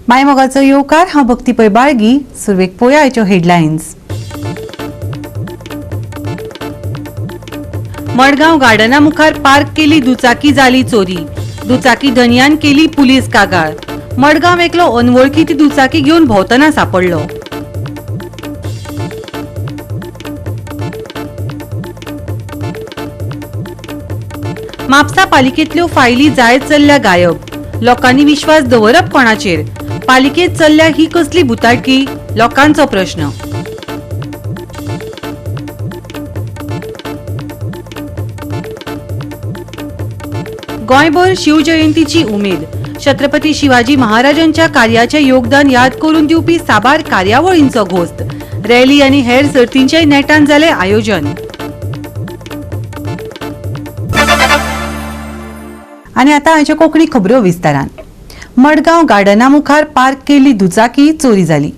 मायमोगाचो येवकार. हांव भक्ती पै बाळगी. सुरवेक पळोवया आयच्यो हेडलायन्स. मडगांव गार्डना मुखार पार्क केली दुचाकी जाली चोरी. दुचाकी धनयान केली पुलीस कागाळ. मडगांव एकलो अनवळखी ती दुचाकी घेवन भोंवतना सापडलो. म्हापसा पालिकेंतल्यो फायली जायत चल्ल्या गायब. लोकांनी विश्वास दवरप कोणाचेर? पालिकेत चल्ल्या ही कसली भुताटकी? लोकांचो प्रश्न. गोंयभर शिवजयंतीची उमेद. छत्रपती शिवाजी महाराजांच्या कार्याचे योगदान याद करून दिवपी साबार कार्यावळींचो घोस्त. रॅली आनी हेर सर्तींचेय नेटान जालें आयोजन. आनी आतां आयच्यो कोंकणी खबरो विस्तारान. मडगांव गार्डना मुखार पार्क केल्ली दुचाकी चोरी जाली.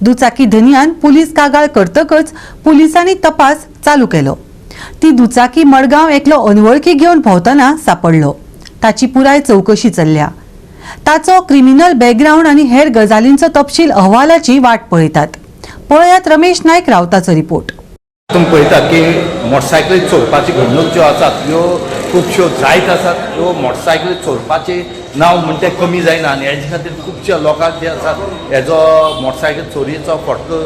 दुचाकी धनयान पुलीस कागाळ करतकच पुलिसांनी तपास चालू केलो. ती दुचाकी मडगांव एकलो अनवळखी घेवन भोंवतना सापडलो. ताची पुराय चवकशी चल्ल्या. ताचो क्रिमिनल बॅकग्रावंड आनी हेर गजालींचो तपशील अहवालाची वाट पळयतात. पळयात रमेश नायक रावताचो रिपोर्ट. तुमी पळयतात की मोटरसायकली चोरपाची घडणूक ज्यो आसात ह्यो खुबश्यो जायत आसात. ह्यो मोटरसायकली चोरपाचें नांव म्हणटा तें कमी जायना आनी हेजे खातीर खुबश्या लोकांक जे आसात हेजो मोटरसायकल चोरयेचो फटको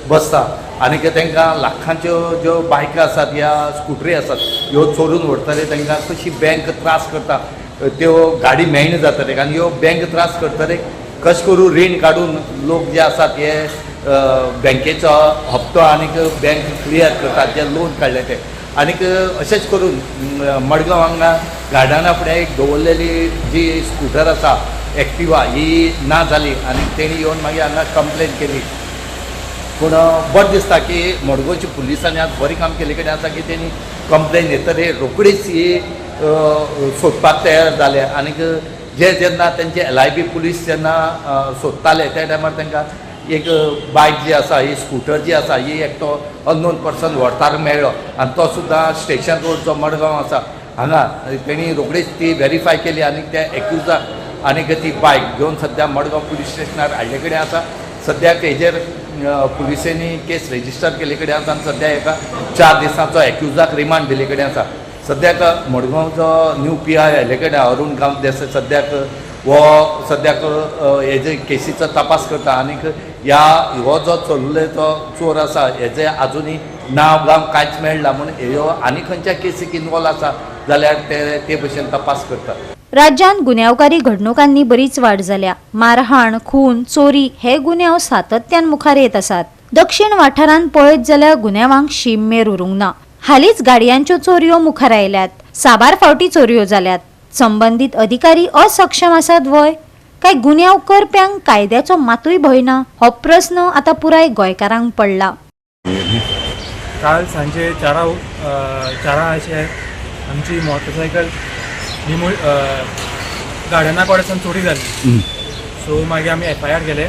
बसता आनी तांकां लाखांच्यो ज्यो बायकां आसात या स्कुटरी आसात ह्यो चोरून व्हरतले. तांकां कशी बँक त्रास करता, त्यो गाडी मेळना जातले आनी ह्यो बँक त्रास करतले कशें करून रीण काडून लोक जे आसात हे बँकेचो हप्तो आनीक बँक क्लियर करतात जे लोन काडले ते. आनीक अशेंच करून मडगांव हांगा गार्डना फुडें एक दवरलेली जी स्कुटर आसा एक्टिवा ही ना जाली आनी तेणी येवन मागीर हांगा कंप्लेन केली. पूण बरें दिसता की मडगांवच्या पुलिसांनी आज बरें काम केल्ले कडेन आसा की तेणी कंप्लेन येतकीर रोखडीच ही सोदपाक तयार जाले. आनीक जे जेन्ना तेंचे LIB police जेन्ना सोदताले त्या टायमार तांकां एक बायक जी आसा ही स्कुटर जी आसा ही एकटो अननोन पर्सन व्हरताना मेळ्ळो आनी तो सुद्दां स्टेशन रोड जो मडगांव आसा हांगा तेणी रोखडीच ती वेरीफाय केली आनी त्या एक्युजाक आनीक ती बायक घेवन सद्या मडगांव पुलीस स्टेशनार हाडले कडेन आसा. सद्याक हेजेर पुलिसेंनी केस रेजिस्टर केल्ले कडेन आसा आनी सद्या हेका 4 दिसांचो एक्युजाक रिमांड दिल्ले कडेन आसा. सद्याक मडगांवचो न्यू PI आयिल्ले कडेन अरुण गांवस सद्याक हो सद्याक हेजे केसीचो तपास करता आनीक ह्या हो जो चोरले तो चोर आसा हेजे आजुनूय नांव गांव कांयच मेळना म्हूण ह्यो आनी खंयच्या केसीक इनवॉल्व आसा जाल्यार ते भशेन तपास करता. राज्यांत गुन्यांवकारी घडणुकांनी बरीच वाड जाल्या. मारहाण, खून, चोरी हे गुन्यांव सातत्यान मुखार येत आसात. दक्षिण वाठारांत पळयत जाल्यार गुन्यांवांक शीम मेर उरूंक ना. हालींच गाडयांच्यो चोरयो मुखार आयल्यात. साबार फावटी चोरयो जाल्यात. संबंदीत अधिकारी असक्षम आसात व्हय काय गुन्यांव करप्यांक कायद्याचो मातूय भंय ना हो प्रस्न आतां पुराय गोंयकारांक पडला. काल सांजे चारां अशें आमची मोटरसायकल निमूळ गार्डना कडेन चोरी जाली. सो मागीर आमी FIR केले.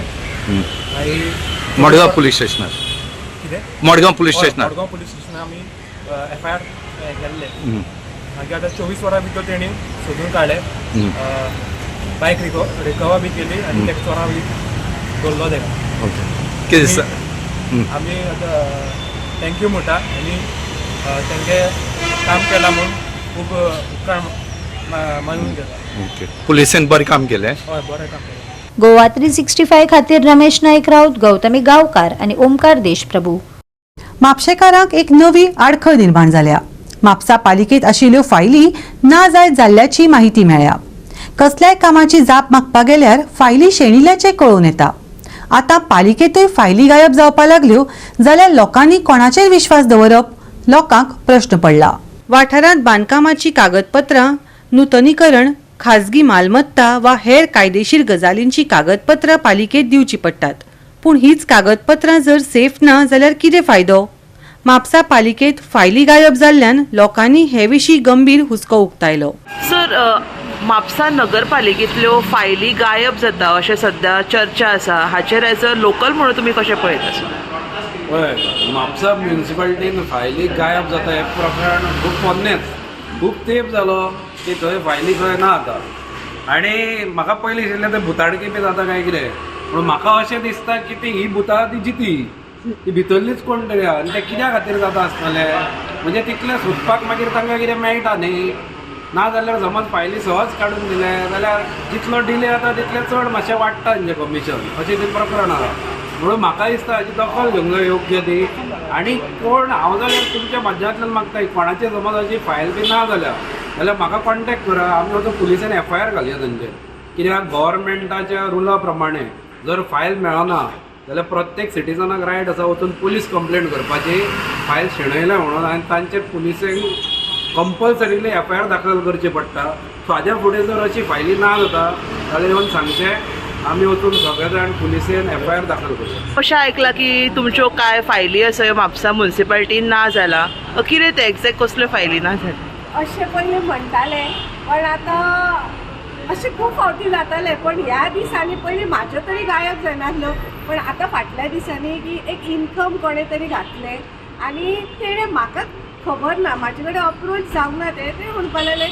मागीर मडगांव पुलीस स्टेशनार कितें मडगांव पुलीस स्टेशनार मडगांव पुलीस स्टेशनार आमी FIR केल्ले. मागीर आतां 24 वरां भितर तेणी सोदून काडले. बायक रिकवर बी केली आनी तेका चोरा बी दवरलो तेका. ओके, कितें दिसता? आमी आतां thank you म्हणटा आनी तेंगे काम केलां म्हूण खूब उपकार मानून घेता. ओके, पुलिसेन बरें काम केलें. हय, बरें काम केलें. गोवा 365 खातीर रमेश नायक राऊत, गौतमी गांवकार आनी ओमकार देशप्रभू. म्हापशेकारांक एक नवी आडखळ निर्माण जाल्या. म्हापसा पालिकेत आशिल्ल्यो फायली ना जायत जाल्ल्याची माहिती मेळ्ळ्या. कसल्याय कामाची जाप मागपाक गेल्यार फायली शेणिल्ल्याचें कळून येता. आतां पालिकेंतूय फायली गायब जावपाक लागल्यो जाल्यार लोकांनी कोणाचेर विश्वास दवरप? लोकांक प्रश्न पडला. वाठारांत बांदकामाची कागदपत्रां, नुतनीकरण, खाजगी मालमत्ता वा हेर कायदेशीर गजालींची कागदपत्रां पालिकेत दिवची पडटात. पूण हीच कागदपत्रां जर सेफ ना जाल्यार कितें फायदो? म्हापसा पालिकेत फायली गायब जाल्ल्यान लोकांनी हे विशीं गंभीर हुस्को उक्तायलो. सर, म्हापसा नगरपालिकेंतल्यो फायली गायब जाता अशें सद्या चर्चा आसा, हाचेर एज अ लोकल म्हणून तुमी कशें पळयता सर? हय, म्हापसा म्युनिसिपालिटीन फायली गायब जाता हें प्रकरण खूब पोन्नेच, खूब तेंप जालो की थंय फायली खंय ना आतां. आनी म्हाका पयलीं दिशिल्लें तें भुताटकी बी जाता काय कितें. पूण म्हाका अशें दिसता की ती ही भुतां ती जिती, ती भितरलीच कोण तरी आहा. आनी तें कित्या खातीर जाता आसतलें म्हणजे तितलें सोदपाक मागीर तांकां कितें मेळटा न्ही. ना जाल्यार समज फायली सहज काडून दिले जाल्यार जितलो डिले जाता तितलें चड मातशें वाडटा तेंचें कमिशन, अशें तें प्रकरण आहा. म्हणून म्हाका दिसता हाजी दखल घेवंक जाय योग्य ती. आनी कोण हांव जाल्यार तुमच्या माध्यमांतल्यान मागता कोणाचें समज अशी फायल बी ना जाल्यार जाल्यार म्हाका कॉन्टेक्ट करा, आमी वचून पुलिसान एफआयआर घालया तांचेर. कित्याक गव्हर्मेंटाच्या रुला प्रमाणे जर फायल मेळना जाल्यार प्रत्येक सिटीजनाक रायट आसा वचून पुलीस कंप्लेन करपाची, फायल शेणयल्या म्हणून, आनी तांचेर पुलिसेक कंपल्सरीली एफआयआर दाखल करची पडटा. सो हाज्या फुडें जर अशी फायली ना जाता जाल्यार येवन सांगचें, आमी वचून सगळे जाण पुलिसेन एफआयआर दाखल करया. अशें आयकलां की तुमच्यो कांय फायली आसा ह्यो म्हापसा मुन्सिपालिटीन ना जाला, कितें तें एग्जॅक्ट कसल्यो फायली ना जाल्या? अशें पयलीं म्हणटाले, पण आतां अशें खूब फावटी जातालें, पण ह्या दिसांनी पयलीं म्हाज्यो तरी गायब जायनासल्यो, पण आतां फाटल्या दिसांनी की एक इनकम कोणें तरी घातलें आनी तेणें म्हाका खबर ना, म्हाजे कडेन अप्रोच जावंक ना, तें तें म्हणपाक लागलें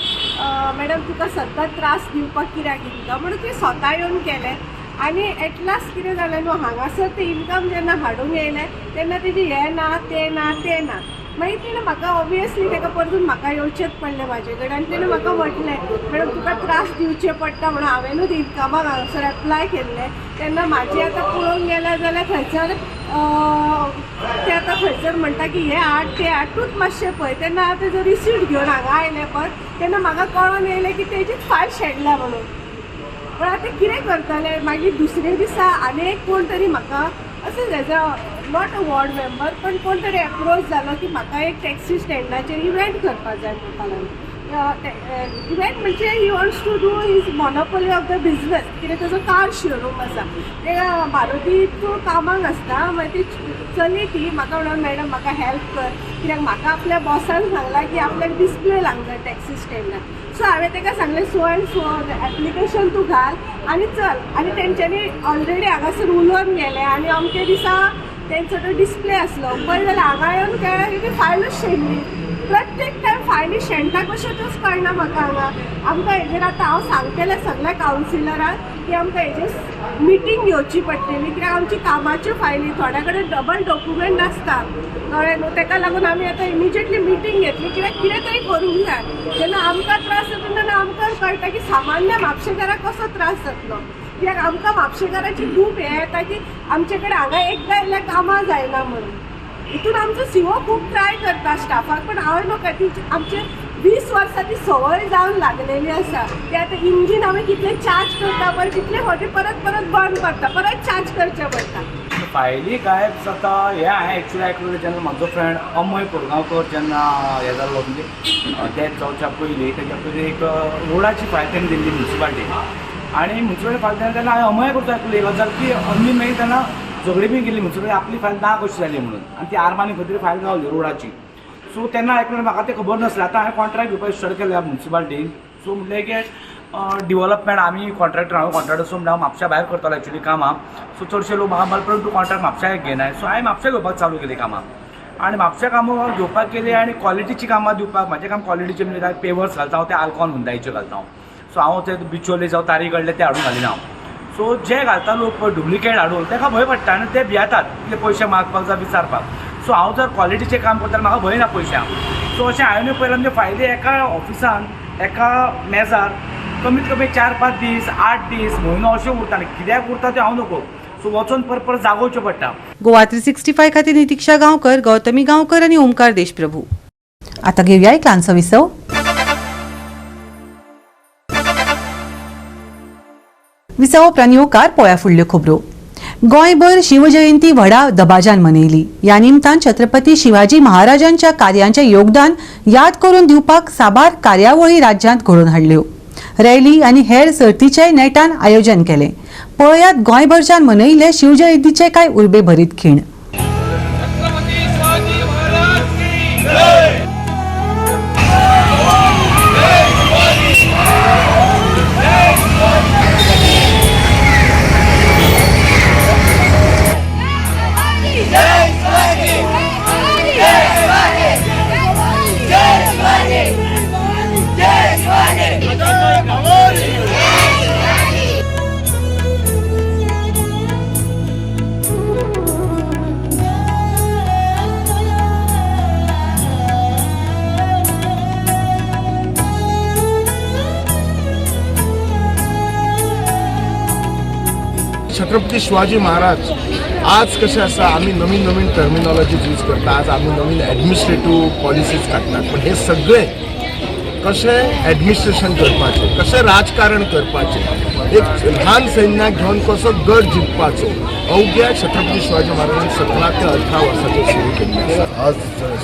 मॅडम तुका सद्दां त्रास दिवपाक कित्याक इनकम, म्हणून तें स्वता येवन केलें. आनी एटलास्ट कितें जालें न्हू, हांगासर तें इनकम जेन्ना हाडूंक येयलें तेन्ना तेजी हें ना तें ना तें ना, मागीर तेणें म्हाका ऑब्वियसली ताका परतून म्हाका येवचेंच पडलें म्हाजे कडेन. आनी तेणें म्हाका म्हटलें मॅडम तुका त्रास दिवचे पडटा म्हणून हांवेंनूच इनकमाक हांगासर एप्लाय केल्लें, तेन्ना म्हाजी आतां पळोवंक गेल्यार जाल्यार थंयसर ते आतां थंयसर म्हणटा की हें हाड तें हाड, तूंच मातशें पळय. तेन्ना हांव तेजो रिसीट घेवन हांगा आयलें पळय तेन्ना म्हाका कळोन येयलें की तेजीच फायल शेणल्या म्हणून. पण आतां कितें करतलें, मागीर दुसरे दिसा आनी एक कोण तरी म्हाका अशें as a not a ward member पण कोण तरी एप्रोच जालो की म्हाका एक टॅक्सी स्टँडाचेर इव्हेंट करपाक जाय म्हणपाक लागलो. इव्हेंट म्हणजे he wants to do his monopoly of the business, कित्याक तेजो कार शोरूम आसा, ते मारुती तूं कामाक आसता. मागीर ती चली ती म्हाका म्हणून मॅडम म्हाका हेल्प कर, कित्याक म्हाका आपल्या बॉसान सांगलां की आपल्याक डिस्प्ले लावंक जाय टॅक्सी स्टँडार. सो हांवें ताका सांगलें सो एंड सो एप्लिकेशन तूं घाल आनी चल. आनी तेंच्यांनी ऑलरेडी हांगासर उलोवन गेले आनी अमके दिसा तेंचो तो डिस्प्ले आसलो. पळय जाल्यार हांगा येवन कळ्ळें की फायलूच शेणली. प्रत्येक टायम फायली शेणटा कश्यो त्योच कळना म्हाका हांगा. आमकां हेजेर आतां हांव सांगतलें सगळ्या कावन्सिलरांक की आमकां हेजेर मिटींग घेवची पडटली, कित्याक आमची कामाच्यो फायली थोड्या कडेन डबल डॉक्युमेंट नासता, कळ्ळें न्हू. ताका लागून आमी आतां इमिजिएटली मिटींग घेतली, कित्याक कितें तरी करूंक जाय. जेन्ना आमकां त्रास जाता तेन्ना आमकां कळटा की सामान्य म्हापशेकाराक कसो त्रास जातलो, कित्याक आमकां म्हापशेकाराची खूब हें येता की आमचे कडेन हांगा एकदां येयल्यार कामां जायना म्हणून. हितून आमचो सीओ खूब ट्राय करता स्टाफाक, पण हांवें न्हू ती आमचे 20 वर्सां ती संवय जावन लागलेली आसा. ते आतां इंजीन आमी कितले चार्ज करता पळय तितले फावटी परत परत बंद पडटा, परत चार्ज करचें पडटा. फायली गायब जाता हें हांवें एक्चुअली आयकलें जेन्ना म्हजो फ्रेंड अमय कोरगांवकर जेन्ना हें जाल्लो म्हणजे डेथ जावच्या पयलीं, तेच्या पयलीं एक रोडाची फायल तेणें दिल्ली मुन्सिपाल्टीन, आनी मुन्सिपाल्टी फायल तेन्ना तेन्ना हांवें अमय करचो आयकलो एक गजाल की अमी मागीर तेन्ना झगडी बी केली मुन्सिपाल्टी आपली फायल ना कशी जाली म्हणून, आनी ती आर्मानी खंय तरी फायल गावली रोडाची. सो तेन्ना आयकलें म्हाका तें खबर नासलें. आतां हांवें कॉन्ट्रॅक्ट घेवपाक स्टार्ट केल्या मुन्सिपाल्टीन. सो म्हणलें की डिवलपमेंट आमी कॉन्ट्रॅक्टर, हांव कॉन्ट्रॅक्टर, सो म्हणल्यार हांव म्हापशा भायर करतालो एक्चुअली कामां. सो चडशे लोक म्हाका म्हणपाक तूं कॉन्ट्रॅक्ट म्हापशा घेनाय, सो हांवें म्हापशा घेवपाक चालू केली कामां. आनी म्हापशा कामां घेवपाक केली आनी क्वॉलिटीची कामां दिवपाक, म्हाजें काम क्वॉलिटीचें म्हणजे पेवर्स घालता हांव, ते आल्कॉन हुंदायच्यो घालता हांव. सो हांव ते बिचोले जावं तारी कडले ते हाडून घालिना हांव. सो जे घालता लोक पळय डुप्लिकेट हाडून ताका भंय पडटा आनी ते भियेतात कितले पयशे मागपाक जावं विचारपाक. सो हांव जर क्वॉलिटीचें काम करता म्हाका भंय ना पयशांक. सो अशें हांवें पळयलां म्हणजे फायली एका ऑफिसान एका मेजार कमीत कमी 4-5 दीस 8 दीस म्हयनो अशें उरता आनी कित्याक उरता तें हांव नको. सो वचोन परत परत जागोवचें पडटा. गोवा 365 खातीर नितिक्षा गांवकर, गौतमी गांवकर आनी ओमकार देशप्रभू. आतां घेवया एक ल्हानसो विसव. विसव उपरांत येवकार पोळ्या फुडल्यो खबरो. गोंयभर शिवजयंती व्हडा दबाज्यान मनयली. ह्या निमतान छत्रपती शिवाजी महाराजांच्या कार्यांचें योगदान याद करून दिवपाक साबार कार्यावळी राज्यांत घडोवन हाडल्यो. रॅली आनी हेर सर्तीचेय नेटान आयोजन केलें. पळयात गोंयभरच्यान मनयिल्ले शिवजयंतीचे कांय उर्बे भरीत खीण. छत्रपती शिवाजी महाराज आज कशें आसा, आमी नवीन नवीन टर्मिनॉलॉजीज यूज करता, आज आमी नवीन एडमिनिस्ट्रेटीव पॉलिसीज काडटात, पण हे सगळे कशें एडमिनिस्ट्रेशन करपाचें, कशें राजकारण करपाचें, एक ल्हान सैन्याक घेवन कसो गड जिखपाचो, अवघ्या छत्रपती शिवाजी महाराजान 17 ते 18 वर्साचेर सुरू केल्लें आसा. आज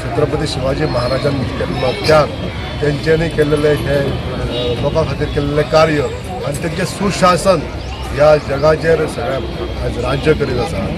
छत्रपती शिवाजी महाराजांनी केल्लो त्याग, तेंच्यांनी केल्लें हें लोकां खातीर केल्लें कार्य आनी तेंचें सुशासन ह्या जगाचेर सगळ्या आज राज्य करीत आसा.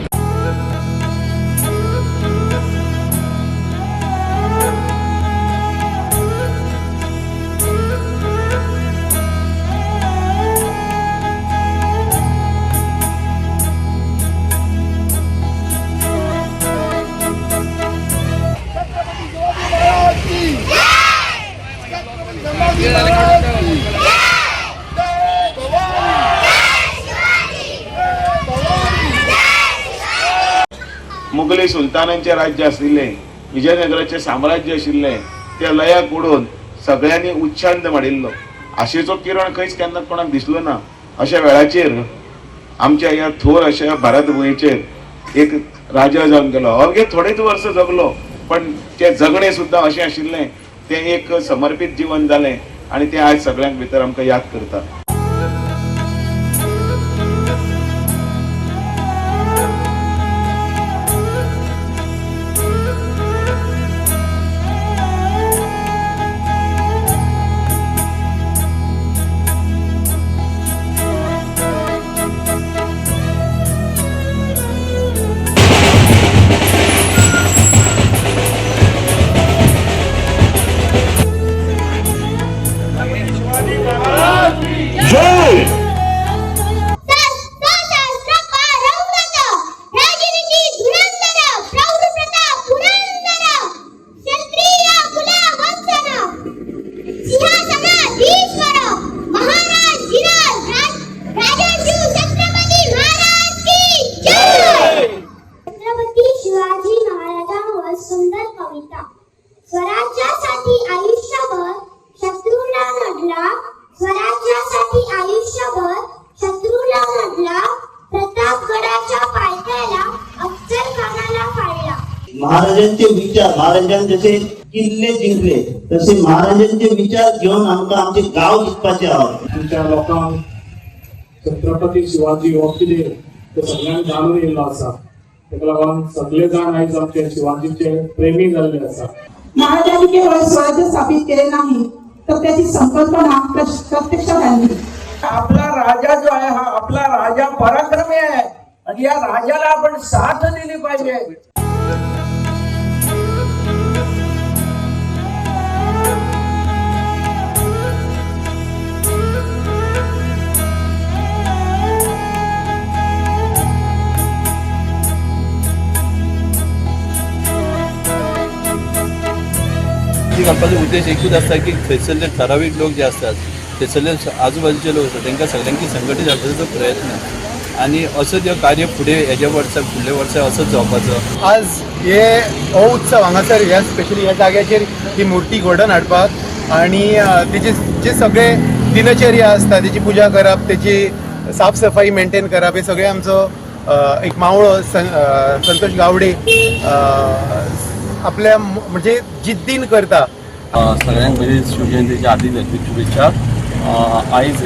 मुगली सुलतानांचे राज्य आशिल्लें, विजयनगराचें साम्राज्य आशिल्लें, त्या लयाक उडोवन सगळ्यांनी उच्चांत माडिल्लो. आशेचो किरण खंयच केन्ना कोणाक दिसलो ना. अशा वेळाचेर आमच्या ह्या थोर अशा भारत भुंयेचेर एक राजा जावन गेलो. अवघे थोडेच वर्स जगलो, पण ते जगणें सुद्दां अशें आशिल्लें, तें एक समर्पीत जिवन जालें आनी तें आयज सगळ्यांक भितर आमकां याद करता. शिवाजी महाराजांवर सुंदर कविता. स्वराज्यासाठी आयुष्यभर शत्रूला नडला, स्वराज्यासाठी आयुष्यभर शत्रूला नडला, प्रतापगडाच्या पायथ्याला अफजल खानाला फाडला. महाराजांचे विचार, महाराजांनी जसे किल्ले जिंकले तसे महाराजांचे विचार घेऊन आमकां आमचे गांव जिखपाचे आहोत. आमच्या लोकांक छत्रपती शिवाजी हो कितें ते सगळ्यांक जाणून येयल्लो आसा. ताका लागून सगळे जाण आयज आमचे शिवाजीचे प्रेमी जाल्ले आसा. महाराजांनी केवळ स्वराज्य स्थापित केले नाही तर त्याची संकल्पना प्रत्यक्षात आणली. आपला राजा जो आहे हा आपला राजा पराक्रमी आहे आणि या राजाला आपण साथ दिली पाहिजे. ती घालपाचो उद्देश एकूच आसता की थंयसरले ठरावीक लोक जे आसतात, थंयसरले आजूबाजूचे लोक आसतात, तांकां सगळ्यांकी संघटीत हाडपाचो प्रयत्न आनी असो जो कार्य फुडें हेज्या वर्सा फुडल्या वर्सा असोच जावपाचो. आज हे हो उत्सव हांगासर ह्या स्पेशली ह्या जाग्याचेर ही मूर्ती घडोवन हाडपाक आनी तेजी जे सगळे दिनचर्या आसता तेजी पुजा करप, तेजी साफ सफाई मेंटेन करप, हे सगळें आमचो एक मावळो संतोष गावडे आपल्या म्हणजे जिद्दीन करता. सगळ्यांक म्हजी शिवजयंतीच्या हार्दीक हार्दीक शुभेच्छा. आयज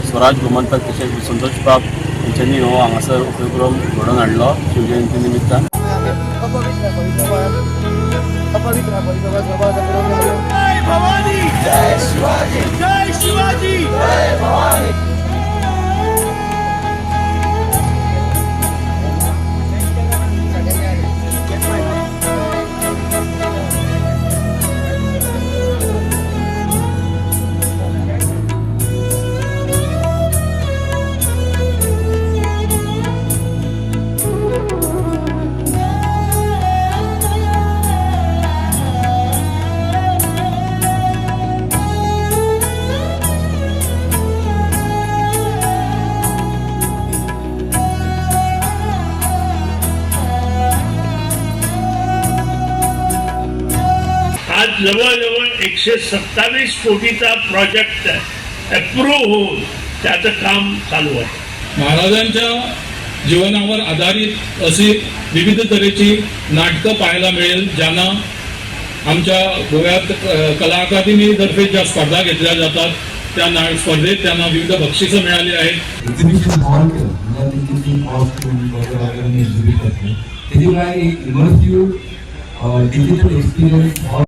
स्वराज गोमंतक तशेंच संतोष बाब हांच्यांनी हो हांगासर उपक्रम घडोवन हाडलो शिवजयंती निमित्तान. जय शिवाजी, जय शिवाजी, जय भवानी. आज जवळजवळ 127 कोटीचा प्रोजेक्ट अप्रूव्ह होऊन त्याचं काम चालू आहे. महाराजांच्या जीवनावर आधारित अशी विविध तऱ्हेची नाटकं पाहायला मिळेल, ज्यांना आमच्या गोव्यात कला अकादमीतर्फे ज्या स्पर्धा घेतल्या जातात त्या स्पर्धेत त्यांना विविध बक्षिसं मिळाली आहेत. एक्झिबिशन हॉल केलं म्हणजे तेजी कॉस्ट्यूम वगैरे वगैरे एक्झिबिट करतले तेजी भायर एक इमर्सीव डिजिटल एक्सपिरियन्स हॉल.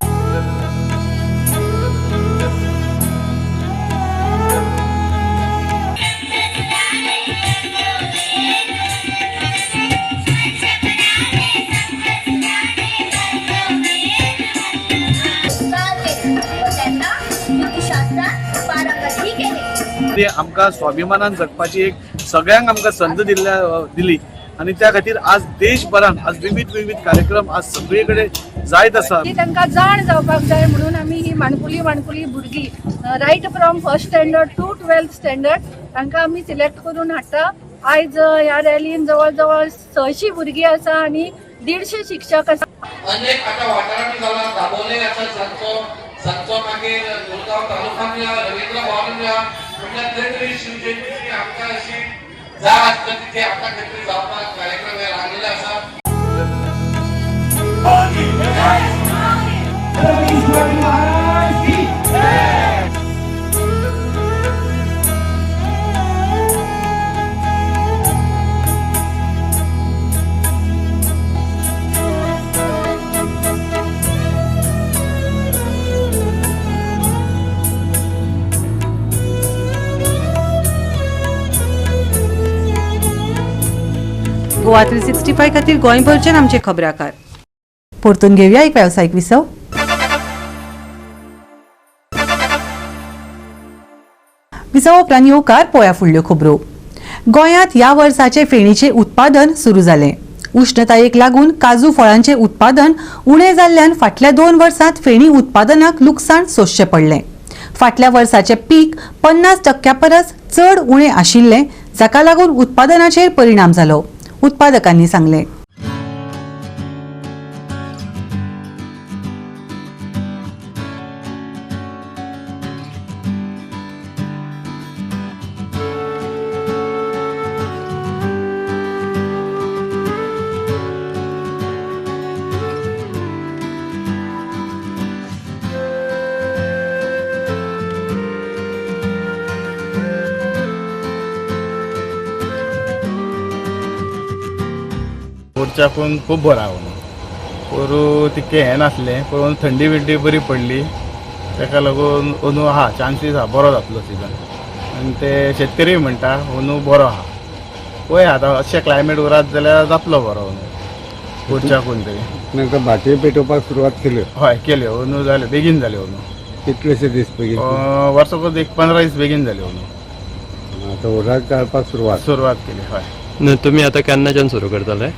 आमकां स्वाभिमानान जगपाची एक सगळ्यांक आमकां संद दिली आनी त्या खातीर आज देशभरान आज विविध विविध कार्यक्रम आज सगळे कडेन जायत आसा. तांकां जाण जावपाक जाय म्हणून आमी ही माणकुली माणकुली भुरगीं right from first standard to 12th standard तांकां आमी सिलेक्ट करून हाडटा. आयज ह्या रॅलीन जवळ जवळ 600 भुरगीं आसा आनी 150 शिक्षक आसा. अनेक आतां वाठारांनी जाला, दाबोले आसा, सांजचो मागीर मुरगांव तालुक्यांत या, रवींद्र भवन या, म्हणल्यार थंय तरी शिवजयंतीची आमकां अशी जाग आसता तिथे आमकां खंय तरी जावपाक कार्यक्रम हे लागलेले आसा. गोवा 365 खातीर गोंयभरच्यान आमचे खबराकार. परतून घेवया एक वेवसायीक विसव. विसवा उपरांत येवकार पोया फुडल्यो खबरो. गोंयांत ह्या वर्साचे फेणीचें उत्पादन सुरू जालें. उश्णतायेक लागून काजू फळांचें उत्पादन उणें जाल्ल्यान फाटल्या 2 वर्सांत फेणी उत्पादनाक लुकसाण सोंसचें पडलें. फाटल्या वर्साचें पीक 50% परस चड उणें आशिल्लें, जाका लागून उत्पादनाचेर परिणाम जालो, उत्पादकांनी सांगलें. पोरच्याकून खूब बरो आहा. पोरू तितकें हें नासलें, पूण थंडी बिंडी बरी पडली, ताका लागून अंदू आहा चान्सीस आहा बरो जातलो सिजन. आनी ते शेतकरी म्हणटा अंदू बरो आहा. पळय आतां अशें क्लायमेट उरात जाल्यार जातलो बरो अंदू पोरच्याकून तरी. भाटयो पेटोवपाक सुरवात केल्यो? हय केल्यो, अंदू जाल्यो, बेगीन जाल्यो अंदू. कितलेशे दीस बेगीन? वर्सभर एक 15 दीस बेगीन जाल्यो अंदू. आतां हुर्राक काडपाक सुरवात केली. हय. तुमी आतां केन्नाच्यान सुरू करतले?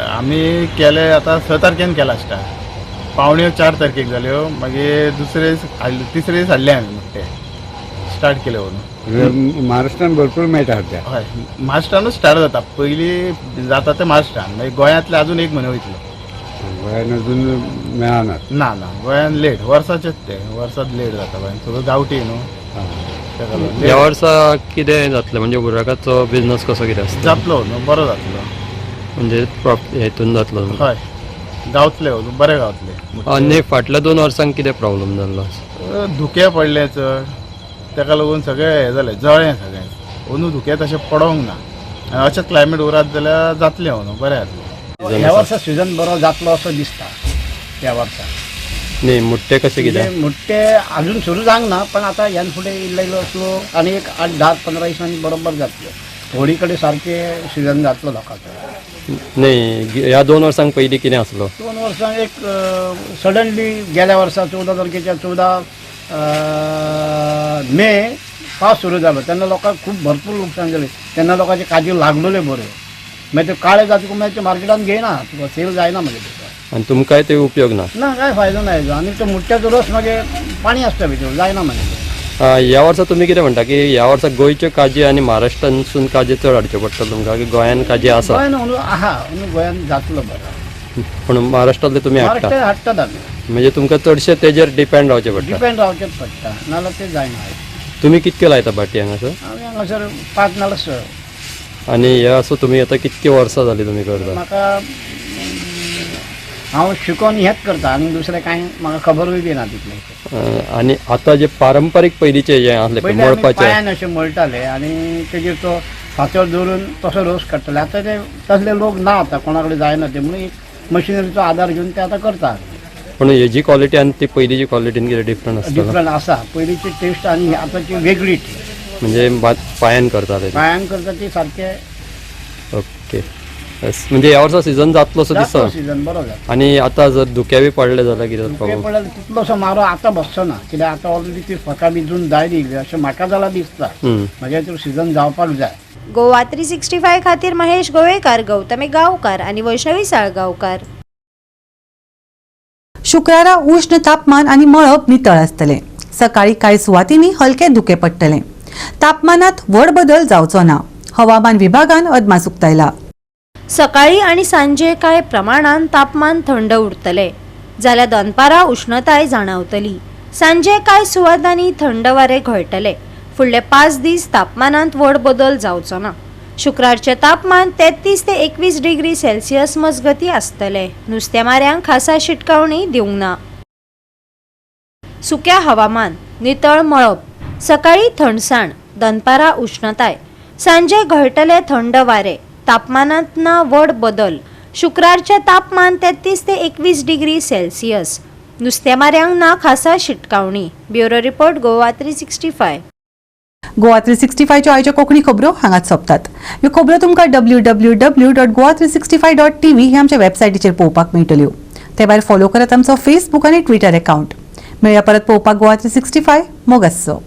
आमी केले आतां 6 तारखेन केला स्टार्ट. 3:45 तारखेक जाल्यो, मागीर दुसरे तिसरे दीस हाडले आमी, ते स्टार्ट केले अंदू. महाराष्ट्रान भरपूर मेळटा सद्या. हय, महाराष्ट्रानूच स्टार्ट जाता, पयलीं जाता ते महाराष्ट्रान, मागीर गोंयांतले अजून 1 म्हयनो वयतलो. गोंयान अजून मेळना? ना ना, गोंयान लेट, वर्साचेच ते, वर्सात लेट जाता गोंयान, सगळं गांवठी न्हू. ह्या वर्सा कितें जातलें म्हणजे हुर्राकाचो बिजनस कसो कितें आसता? जातलो न्हू, बरो जातलो, म्हणजे हेतून जातलो. हय, गावतले, बरे गावतले. आनी फाटल्या 2 वर्सांक कितें प्रॉब्लम जाल्लो? धुकें पडलें चड, ताका लागून सगळें हें जालें, जळ्ळें सगळें. अंदू धुकें तशें पडोंक ना, आनी अशें क्लायमेट उरात जाल्यार जातलें अंदू, बरें जातलें. ह्या वर्सा सिजन बरो जातलो असो दिसता. ह्या वर्सा न्ही मुट्टे कशें कितें? मुट्टे अजून सुरू जावंक ना, पण आतां ह्यान फुडें इल्लो इल्लो स्लो आनी एक 8, 10, 15 दिसांनी बरोबर जातलें. होळी कडेन सारकें सिजन जातलो लोकांचो. न्ही ह्या 2 वर्सांक पयलीं कितें आसलो? 2 वर्सांक एक सडनली गेल्या वर्सा 14 तारखेच्या 14 मे पावस सुरू जालो, तेन्ना लोकांक खूब भरपूर लुकसाण जालें. तेन्ना लोकांचे काजू लागलेले बऱ्यो, मागीर त्यो काळे जातकूच मागीर ते मार्केटान घेयना, तुका सेल जायना मागीर तुका. आनी तुमकांय ते उपयोग ना? ना, कांय फायदो ना हेजो. आनी तो मुट्ट्याचो रस मागीर पाणी आसता भितर, जायना मागीर. ह्या वर्सा तुमी कितें म्हणटा की ह्या वर्सा गोंयच्यो काजी आनी महाराष्ट्रांतसून काजी चड हाडच्यो पडटल्यो तुमकां, की गोंयान काजी आसा? गोंयान अंदू आहा, अंदू गोंयान जातलो बरो. पूण महाराष्ट्रांतले तुमी हाडटा? महाराष्ट्रान हाडटात आमी. म्हणजे तुमकां चडशें तेजेर डिपेंड रावचें पडटा? डिपेंड रावचेंच पडटा, नाजाल्यार तें जायना. तुमी कितक्यो लायता भाटी हांगासर? आमी हांगासर 5 नाल्यार 6. आनी हे असो तुमी आतां कितके वर्सां जाली तुमी करता? म्हाका हांव शिकोन हेंच करता आनी दुसरें कांय म्हाका खबरूय बी ना तितलें. आनी आतां जे पारंपारीक पयलींचे जे आसले पळय पयलीं आमी मळपाचे पांयान अशें मळटाले आनी तेजेर तो फातर दवरून तसो रोस काडटाले. आतां ते तसले लोक ना, आतां कोणा कडेन जायना ते, म्हणून एक मशिनरीचो आदार घेवन ते आतां करता. पूण हेजी क्वॉलिटी आनी ती पयलींची क्वॉलिटीन कितें डिफरंट आसतलो? डिफरंट आसा, पयलींची टेस्ट आनी आतांची वेगळी टेस्ट. म्हणजे पांयान करताले ते. पांयान करता ती सारके. ओके, म्हणजे ह्या वर्सा सिजन जातलो असो दिसता. सिजन बरो जाता. आनी आतां जर धुके बी पडले जाल्यार कितें धुकें जाता? पडल्यार तितलोसो मारो आतां बसचो ना, कित्याक आतां ऑलरेडी ती फकां भिजून जायली अशें म्हाका जाल्यार दिसता. म्हाज्या हितून सिजन जावपाक जाय. गोवा 365 खातीर महेश गोवेकार, गौतमी गांवकार आनी वैष्णवी साळगांवकार. शुक्रारा उष्ण तापमान आनी मळब नितळ आसतलें. सकाळी कांय सुवातींनी हलके धुके पडटले. तापमानात व्हड बदल जावचो ना, हवामान विभागान अदमास उक्तायला. सकाळी आनी सांजे कांय प्रमाणान तापमान थंड उरतले, जाल्यार दनपारां उष्णताय जाणवतली. सांजे कांय सुवातांनी थंड वारे घोळटले. फुडले 5 दीस तापमानांत व्हड बदल जावचो ना. शुक्रारचें तापमान 33 ते 21 डिग्री सेल्सियस मजगती आसतले. नुस्तेमाऱ्यांक खासा शिटकावणी दिवंक ना. सुक्या हवामान, नितळ मळब, सकाळी थंडसाण, दनपारां उष्णताय, सांजे घोळटले थंड वारे, तापमानांत ना व्हड बदल. शुक्रारचें तापमान 33 ते 21 डिग्री सेल्सियस. नुस्तेमाऱ्यांक ना खासा शिटकावणी. Bureau report, Goa 365. Goa 365च्यो आयच्यो कोंकणी खबरो हांगाच सोंपतात. ह्यो खबरो तुमकां www.goa365.tv ह्या आमच्या वेबसायटीचेर पळोवपाक मेळटल्यो. ते भायर फॉलो करात आमचो फेसबूक आनी ट्विटर अकाउंट. मेळया परत पळोवपाक गोवा 365. मोग आसचो.